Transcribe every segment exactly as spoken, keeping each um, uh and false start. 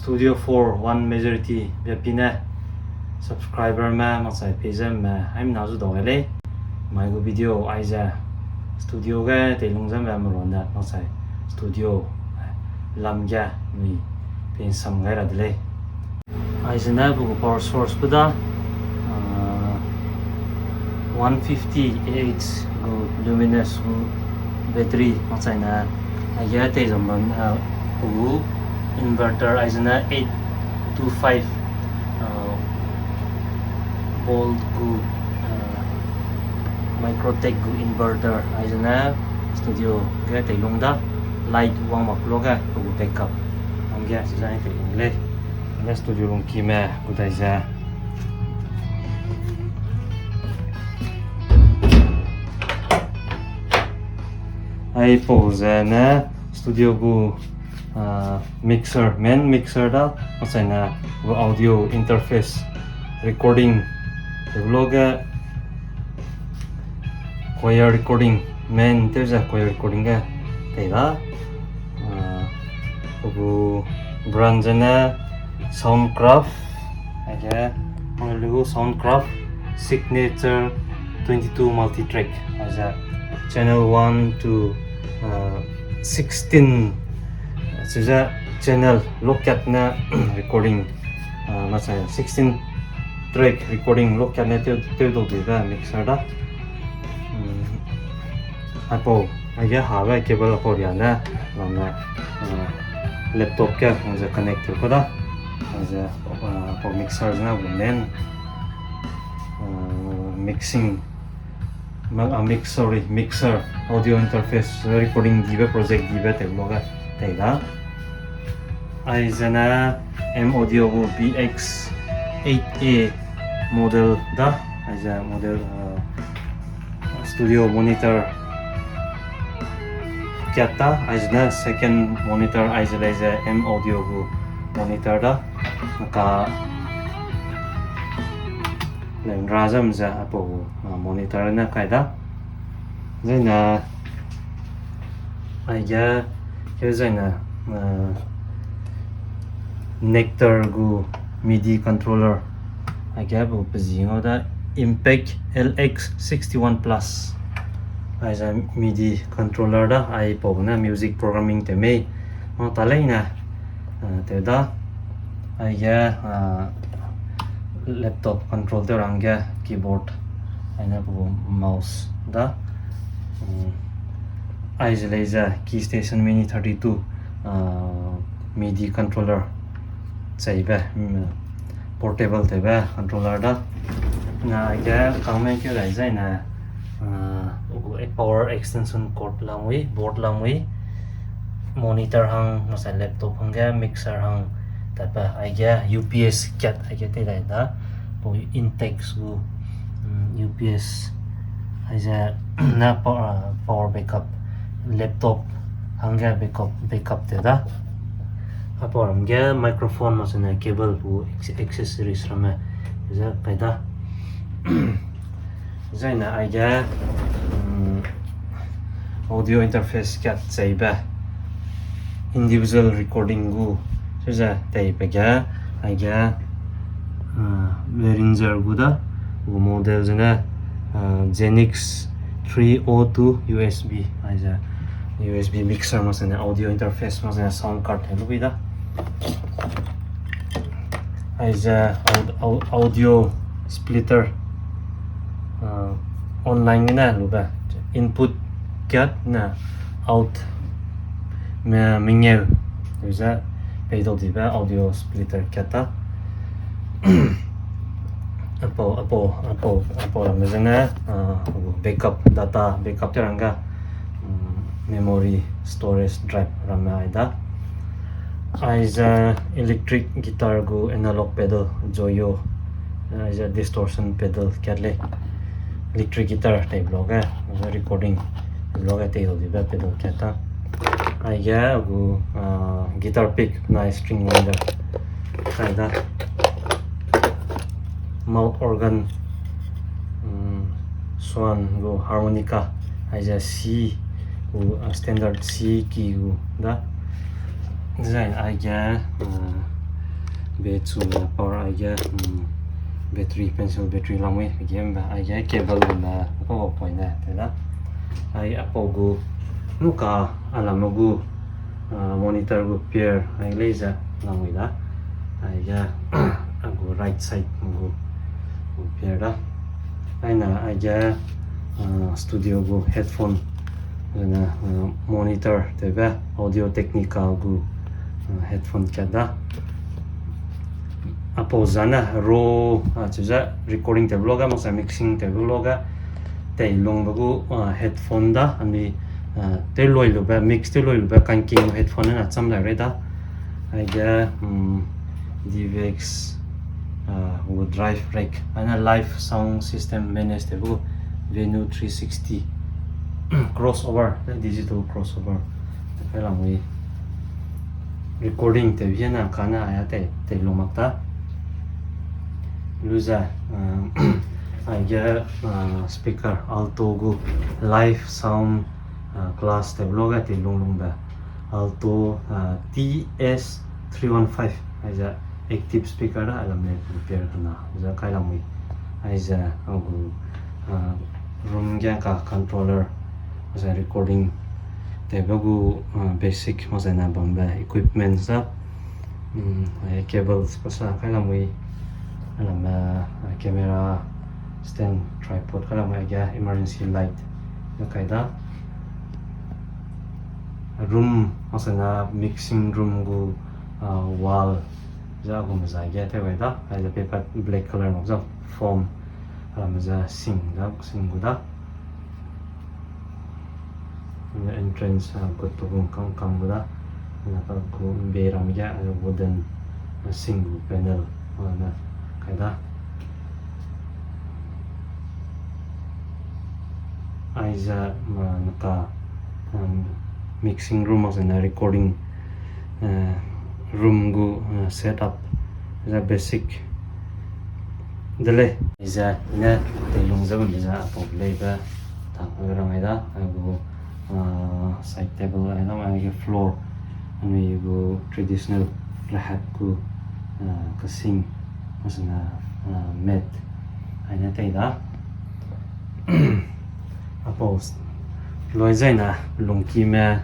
Studio four one majority bia pi ne subscriber me makchai pei ze me haimna zu dau gai lei. Mai gu video aize studio ge teilung ze me meron ne makchai studio lam ge mi pin sam gai ra de lei. Aize ne pe gu power source pu da, ah, one fifty A H gu luminous gu battery makchai ne, aige teizam ban, ah, gu inverter aize ne eight two five, ah, volt gu, ah, Microtech gu inverter aize ne studio ge teilung da, light wang mak lo ge pe gu backup hangge chize teilung lei. Ne studio lungkime gu dai ze aipau ze ne studio gu, ah, mixer, main mixer da, makchai ne gu audio interface recording, tewlo ge choir recording, main tew ze choir recording ge tei da. Ah, pe gu brand ze ne Soundcraft, aige, mangelu Soundcraft Signature twenty-two multitrack, aize channel one to, ah, sixteen, chize channel lokat ne recording, ah, makchai sixteen track recording lokat ne tew, tew dau dibe mixer da. Aipau, aige habe cable apau ria ne, ramme, ah, laptop ge hangze connect tew ku da, hangze, ah, apau mixer ze ne gu main, ah, mixing, ma-, ah, mix, sorry, mixer, audio interface, recording dibe, project dibe tewlo ge tei da. Aize ne M Audio gu B X eight A model da, aize model, ah, studio monitor kat da, aize ne second monitor aize lei ze M Audio gu monitor da, ka leu nra zam ze apau gu, ah, monitor ne kai da. Zaine, aige, keu zaine, ah, Nectar gu MIDI controller. Aige apau pe zi ngau da Impact L X sixty-one Plus. Aize MIDI controller da, aipau ne music programming tew mei. Mâ ta leine, ah, tew da. Aige, ah, laptop control tew rangge keyboard, aine pe gu mouse da. Aize lei ze Keystation Mini thirty-two, ah, MIDI controller cheibe, mm, portable tewbe controller da. Na aige kangme keu dai zaine, ah, power extension cord lamui, board lamui, monitor hang, makchai laptop hangge mixer hang, tatbe aige U P S kat aige tei dai da, pau Intex gu, mm, U P S, aize ne power backup, laptop hangge backup, backup tew da. Apau ram ge microphone makchai ne cable gu acce-, accessories ramme ze kai da. Zaine aige, mm, audio interface kat cheibe individual recording gu, chize teibe ge, aige, ah, Behringer gu da, gu model zene, ah, Genix three oh two U S B, aize U S B mixer makchai ne audio interface makchai ne sound card helu bi da. Aize au-, au-, audio splitter, ah, online gene lube input kat ne out me-, mengeu ze pei dau dibe audio splitter kat da. Apau, apau, apau, apau ramme zene, ah, backup data, backup te rangga, mm, memory, storage, drive ramme ai da. Aize electric guitar gu analog pedal, Joyo, aize distortion pedal kat lei. Electric guitar tei vlog ge, recording vlog ge tei dau dibe pedal kat da. Aige gu, ah, guitar pick nai string winder. Kai da. Mouth organ, mm, Swan gu harmonica, aize C gu, ah, standard C key gu da. Design aige, ah, Be chu power aige, battery, pencil battery lamui game be aige cable gum na power point ne te da. Ai apau gu nuka alame gu monitor gu pair ai lei ze lamui da. Aige a gu right side gu gu pair da. Aina aige studio gu headphone, zene monitor tewbe Audio Technica gu headphone kat da. Apau zane raw, chize recording tewbe loge, makse mixing tewbe loge, teilungbe gu headphone da, anui tewloi lube, mix tewloi lube kanking headphone na cham dai rei da. Aige DVX gu drive rack, aina live sound system manage tewbe gu Venu three sixty crossover, digital crossover. Kai lamui recording tewbe na kane aia tei teilung mak ta. Lu ze aige speaker alto gu live sound class tewbe loge teilung lungbe alto TS three one five aize active speaker da, alam ne repair kena ze kai lamui. Aize a gu room ge ka controller, makse recording tewbe gu basic makse na bambe equipments da. Cables kasa kai lamui, alam camera stand, tripod kai lamui, aige emergency light ne kai da. Room makse na mixing room gu wall ze a gum zai ge tew gai da, aize paper black color mak ze foam, alam ze sing da, sing gu da. Entrance gut pe gu kangkang gu da. Na ka gu mbe ram ge wooden sing gu panel ne kai da. Aize neka mixing room makse na recording room gu setup ze basic de lei. Aize ne teilung ze bam ze apau leibe ta rang ai da, a gu side table ai da, aige floor anui gu traditional rehak gu kasing, makse na mat aine tei da. Apau loi zaina lungkime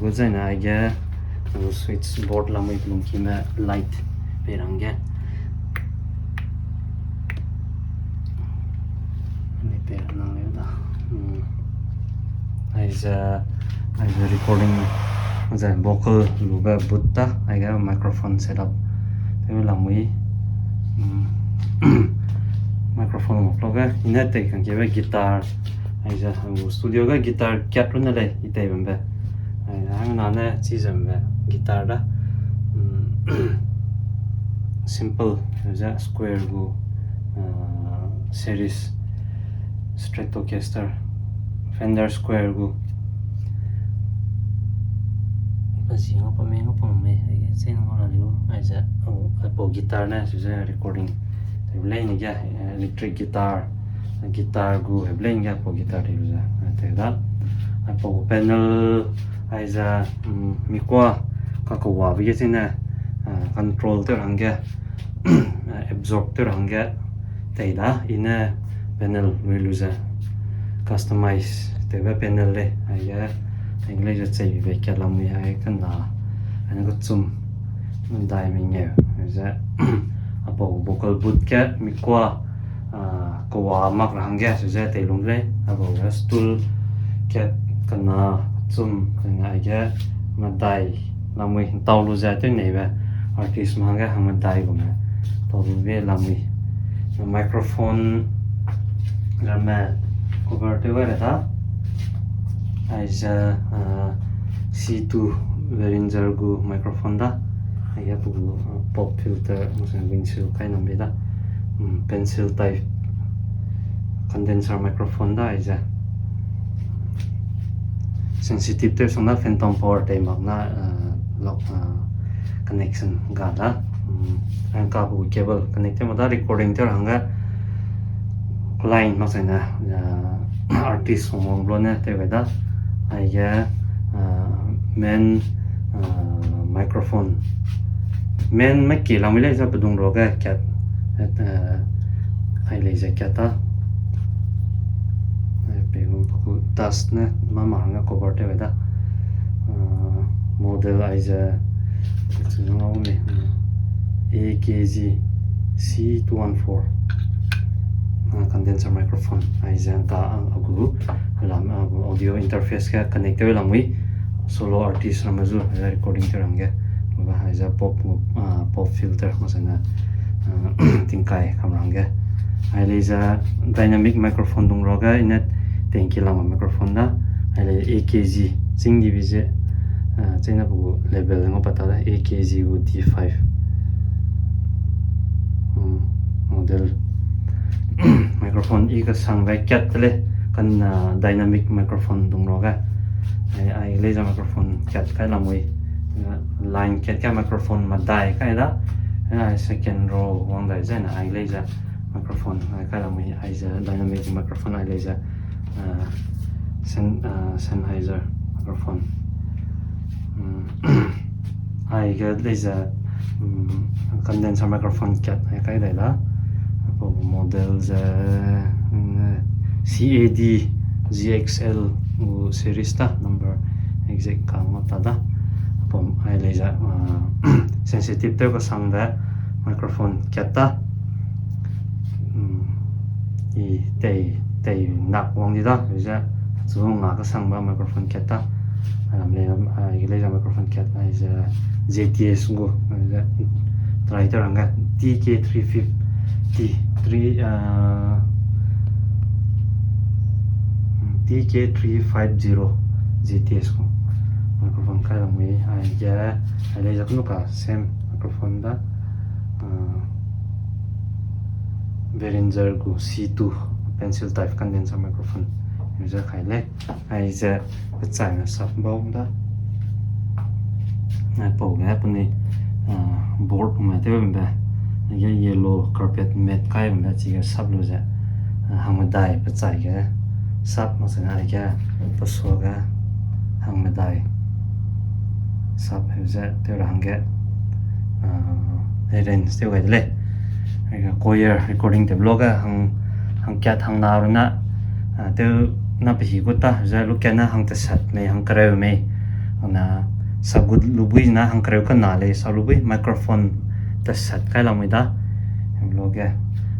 gu zaina aige switch board lamui lungkime light pei rang ge. Anui pei nang leu da. Aize, aize recording, ze vocal lube booth da, aige microphone setup tew lamui. Microphone mak loge i ne tei kangkebe guitar, aize studio ge guitar kat runne lei i tei bambe. Ai hang na ne chi zembe guitar da. Simple ze Squier gu series Stratocaster, Fender Squier gu. Pa zi ngau pa mei ngau pa mei aige chei ngau la liu aize apau guitar ne su ze recording tewbe leine ge electric guitar, guitar gu hebe leine ge apau guitar tei lu ze tei da. Apau panel aize mi kua kakewabe ge chine control tew ra hangge absorb tew ra hangge tei da, i ne panel lui lu ze customize tewbe panel lei, aige anglei ze cheibe kat lamui ai kena, ane kechum medai mengeu ze apau vocal booth ge mi kua kewa mak ra hangge su ze tei lung lei, apau ge stool kat kena kechum kena aige medai lamui tau lu ze tew neibe artist me hangge hang medai gume tau lu be lamui. Microphone ramme cover tew gai ra da. Aize C two Behringer gu microphone da. Aige pe gu pop filter, makse wind shield kai nambe da. Pencil type condenser microphone da aize. Sensitive tew sang da, phantom power tei mak na connection ga da. Angka pe gu cable connect tew mak da, recording tew ra hangge client makse ne artist wangwang blo ne tew gai da. Aige main microphone Main me ke lamui lei ze pedung ruage kat, eh, ai lei ze kat ta. Eh, pe gu, pe gu dust ne mâ ma hangge cover tew gai da. Eh, model aize, chu ngau me, eh, A K G C two one four. Ah, condenser microphone aize ta, ah, a gu, lam, a gu audio interface ge connect tew lamui, solo artist ramme zu, eh, recording tew rangge, ba aize pop, ah, pop filter, ma sene, ah, tingkai kam rangge. Ai lei ze dynamic microphone dung ruage, i ne tengki lam microphone da. Ai lei A K G, chîng di bi ze, ah, chine pe gu label ngau pa ta da, A K G gu D five. Hmm, model. Microphone i kasangbe kat te lei, kan, ah, dynamic microphone dung ruage. Ai, ai lei ze microphone kat kai lamui. Ah, line kat ka microphone medai kai da. Ah, second row wang dai zene ai lei ze microphone ai kai lamui, aize dynamic microphone ai lei ze, ah, Sen-, ah, Sennheiser microphone. Hmm. Aige lei ze, mm, condenser microphone kat ai kai dai da. Apau model ze, mm, C A D G X L gu series ta, number exact ka ngau ta da. Apau ai lei ze, ah, sensitive tew kasangbe microphone kat ta. Mm, i tei, tei nak wang di da, ze, chu nga kasangbe microphone kat ta. Alam lei, ah, aige lei ze microphone kat, aize Z T S gu, aize try tew rangge, T K three fifty, three, ah, T K three five zero Z T S gu microphone kai lamui, aige, ai lei ze kenu ka same microphone da, ah, Behringer gu C two pencil type condenser microphone, ze kai lei. Aize pechaime sap bau da. Aipau ge penui, ah, board me tew bambe, aige yellow carpet mat kai bambe chige sap lu ze, ah, hangmedai pechai ge sap mak sene aige pesuage hangmedai sap heu ze tew ra hangge, ah, arrange tew gai de lei. Aige choir recording tewbe luage hang, hangkat hangna rune, ah, tew na pehi gu ta, ze lukat ne hangtesat mei, hangkereu mei. Ana sap gu lubui ne hangkereu kena lei, sap lubui microphone tesat kai lamui da. Luage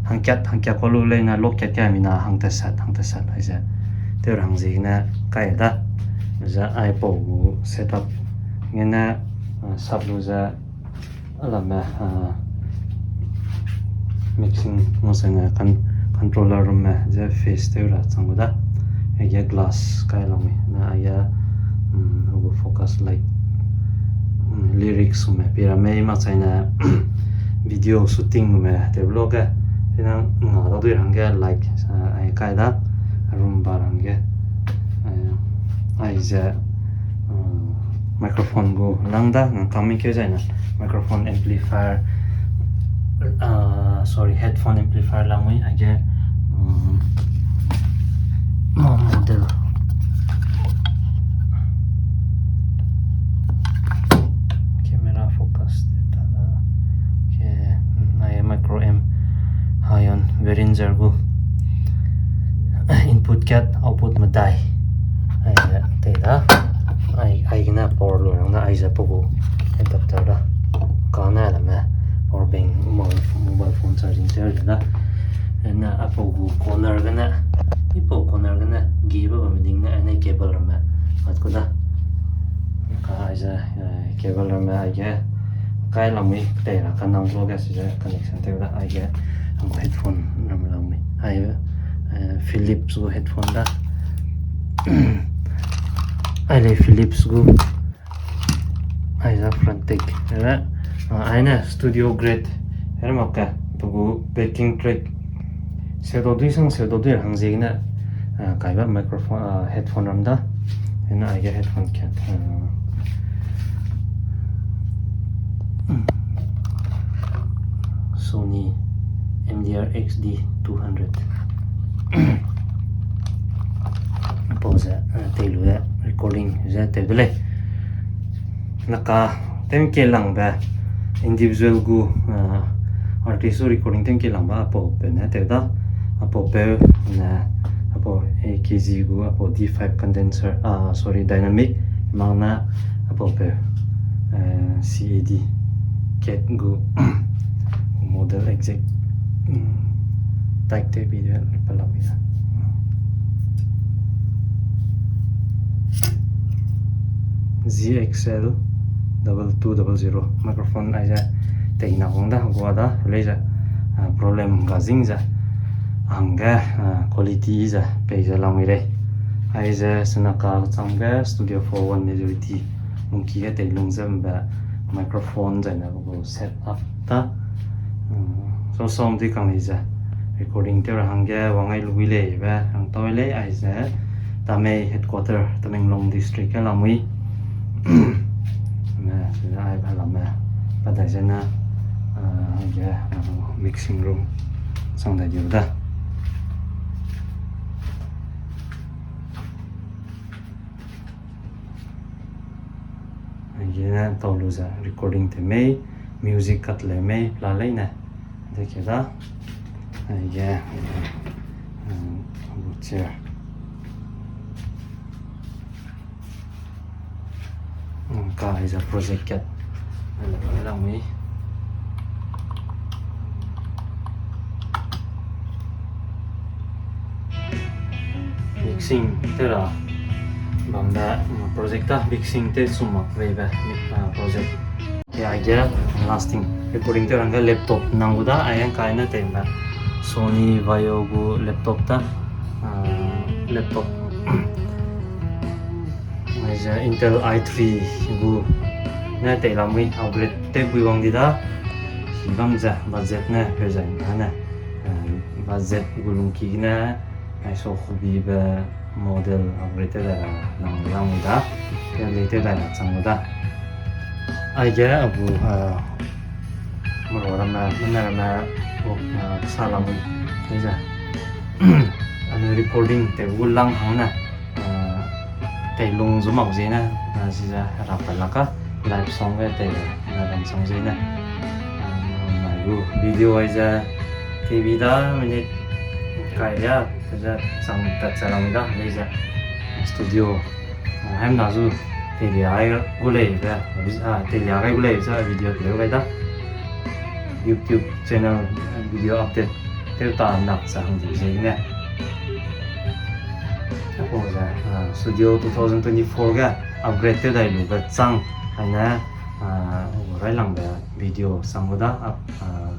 hangkat, hangkat ka lu lei ne lukat ka mina hangtesat, hangtesat aize tew ra hang ziegene kai da. Ze aipau gu setup gene, ah, sap lu ze alamme, ah, mixing mak sene con-, controller room me ze face tew ra chang gu da. Aige glass kai lamui ne aige, mm, a gu focus light, mm, lyrics me pi ra mei mak chaine video shooting me tewbe luage, ina nga dadui ra hangge light, ah, ai kai da, room ba ra hangge, ah, aize, ah, microphone gu lang da, nang kaming keu zaine microphone amplifier, ah, sorry, headphone amplifier lamui aige, mm, mo-, model. Camera focus te ta da. Okay, mm, ai micro amp Hayon Behringer gu. Input kat, output medai. Aize tei da. Ai, aigene power lu rang da, aize pe gu adapter da. Kane alamme power bank, mobile, mobile phone charging tew da. Ene apau gu corner gene, ipau corner gene, gibe bamme ding ne, ene cable ramme pat ku da. Ka aize, eh, cable ramme aige, kai lamui tei ra kanang luage size connection tew da, aige, ang headphone ramme lamui. Ai, eh, Philips gu headphone da. Ai lei Philips gu. Aize Frontech. Ere, ah, aine studio grade. Ere mak ke, pe gu backing track. Seudau dui sang seudau dui hang ziegene, ah, kaibe microphone, ah, headphone ram da. Ene aige headphone kat, ah, Sony M D R X D two hundred. Pau ze, eh, tei lu ze recording ze tew de lei. Naka tem ke langbe, individual gu, ah, artist gu recording tew ke langba apau peu ne tew da, apau peu ne, apau A K G gu, apau D five condenser, ah, sorry, dynamic, mak ne apau peu, eh, C A D, cat gu model exact, mm, type tew bi de, pe lau bi da. Z X L double two double zero microphone aize teina wang da, gua da, lei ze, ah, problem ga zing ze, hangge, ah, quality ze, pei ze lamui lei. Aize sena ka changge Studio four one majority, lungki ge tei lung ze mbe microphone zaine gu set up da. Mm, so sound di kang lei ze, recording tew ra hangge wang ai lui lei be, hang tau lei aize, Tamei headquarter, Tamenglong district ge lamui. Me, sena ai ba lame, pa dai zene, ah, ge, ah, mixing room, sang dai diu da. Aige ne tau lu ze recording tew mei, music kat leu mei, pla leine. Deke da. Aige, um, chair. Ka aize project kat. Ai le lang mi. Mixing tew ra bambe, mm, project ta mixing tew chu mak leibe, ah, project. Ke aige lasting recording tew rangge laptop nang gu da, ai ngkai ne teibe Sony Vaio gu laptop ta, ah, laptop. Aize Intel i three gu ne tei lamui upgrade tew bui wang di da. Hi bam ze budget ne peu zai ne, ah, budget gu lungki gene, ai so hobby be model upgrade tew dai ra nang lamui da. Ke lei tew dai ra chang gu da. Aige a gu, ah, mero ramme, mene ramme, ah, sa lamui. Aize, ane recording tew gu lang hang ne, ah, tei lung zu mak ziene, ah, chize rapat lak ka, live song ge tei, ah, bam sang ziene. Ah, mai gu video aize, T V da minute kai ria, chize chang tat cha lamui da, lei ze studio Haimna zu teilia gai gu lei be, ah, teilia gai gu lei ze video teleu gai da. YouTube channel video update tew ta nak ze hang di ziegene. Apau ze, ah, Studio two thousand twenty-four ge upgrade tew dai lube chang, aine, ah, railangbe video chang gu da, ah,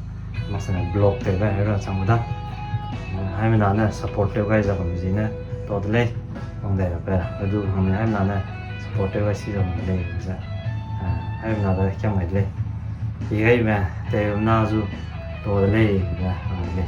maksene vlog tewbe hera chang gu da. Haimena ne support tew gai ze bam ziene, tau de lei, wang dai rabe, adu hangme haimena ne support tew gai si ze bam de lei ze, ah, haimena de kiam gai de lei. I gaime tewna zu tau de lei ze bam de lei.